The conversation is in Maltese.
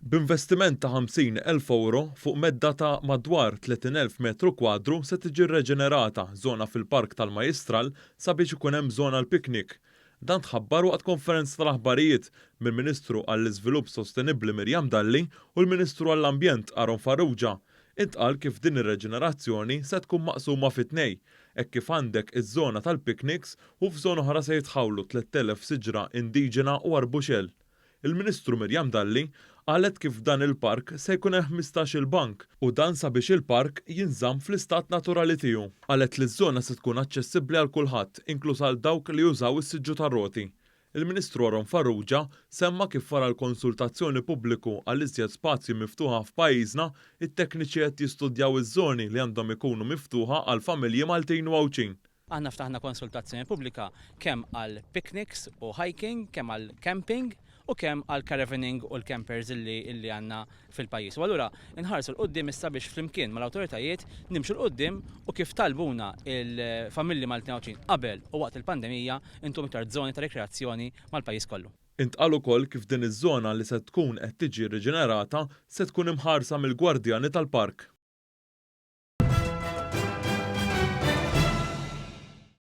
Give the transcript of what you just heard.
B'investiment ta' 50,000 ewro fuq medda ta' madwar 30,000 metru kwadru se tiġi rreġenerata żona fil-Park tal-Majjistral sabiex ikun hemm żona għall-picnic. Dan tħabbar waqt konferenza tal-aħbarijiet mill-Ministru għall-Iżvilupp Sostenibbli Miriam Dalli u l-Ministru għall-Ambjent Aaron Farrugia. Intqal kif din ir-reġenerazzjoni se tkun maqsuma fi tnej, hekk kif għandek iż-żona tal-picnics u f'żona oħra se jitħawlu 3,000 siġra indiġena u arbuxell. Il-Ministru Miriam Dalli qalet kif f'dan il-park se jkun hemm 15-il bank u dan sabiex il-park jinżamm fl-istat naturali tiegħu. Qalet li ż-żona se tkun aċċessibbli għal kulħadd inkluż għal dawk li jużaw is-siġġu tar-roti. Il-Ministru Aaron Farrugia semma kif wara l-konsultazzjoni pubbliku għal iżjed spazji miftuħa f'pajjiżna, it-tekniċi qed jistudjaw iż-żoni li għandhom ikunu miftuħa għall-familji Maltin u Għawdxin. Aħna ftaħna konsultazzjoni pubblika kemm għal picnics u hiking, kemm għal camping u kemm għal caravaning u l-campers illi illi għandna fil-pajjiż. U allura nħarsu 'l quddiem issa biex flimkien mal-awtoritajiet nimxu 'l quddiem u kif talbuna il-familji Maltin Għawdxin qabel u waqt il-pandemija intuhom iktar żoni ta' rekreazzjoni mal-pajjiż kollu. Intqal ukoll kif din iż-żona li se tkun qed tiġi riġenerata se tkun imħarsa mill-gwardjani tal-park.